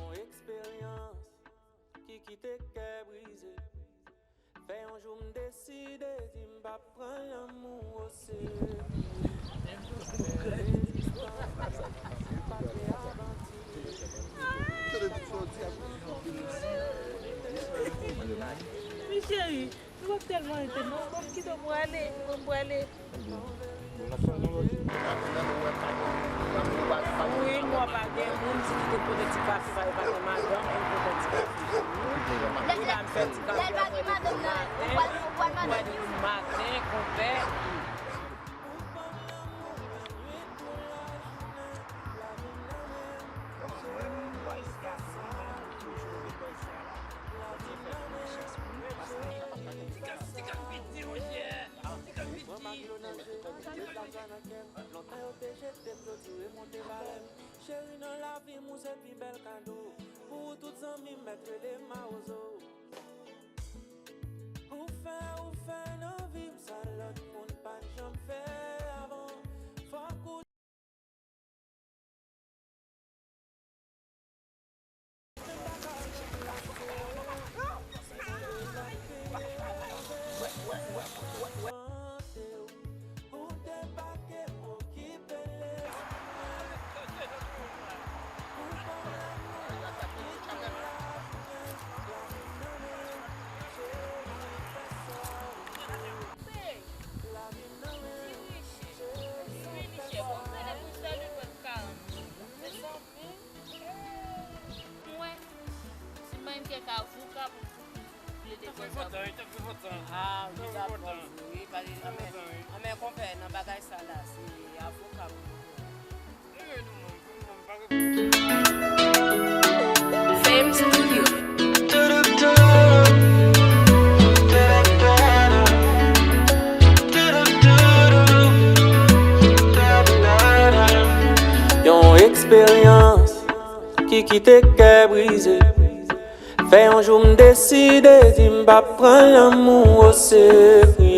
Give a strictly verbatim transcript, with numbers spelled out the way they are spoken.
Yon eksperyans ki kite kè brize. Fè yon jou m deside di m p ap pran lanmou oserye. Mi cheri, nou p ap tèlman rete non. Bon, m kite w pou ale, bon, m prale. Wi, m wè pa gen moun ki kite kote ti kafe, pa gen madanm pou pote ti kafe. Wi la, m fè ti kafe. Lè l pa gen madanm nan, ou pral, ou pral madanm li. Maten, konpè. Lontan yo te jete m, jodi remonte valè m. Cheri, nan lavi m, ou se pi bèl kado. Pou ou, tout zanmi m mèt rele mawozo. Ou fè, ou fè nan vi m sa lòt moun pa t janm fè avan. Fòk ou Mwen, si m pa gen kèk avoka pou m plede kont sa. Ah, wi, sa bon, wi, pale, anmè, anmè, konpè, nan bagay sa la, se avoka pou m pran. Fame Studio. Yon eksperyans ki kite kè brize. Fè yon jou m deside di m p ap pran lanmou oserye.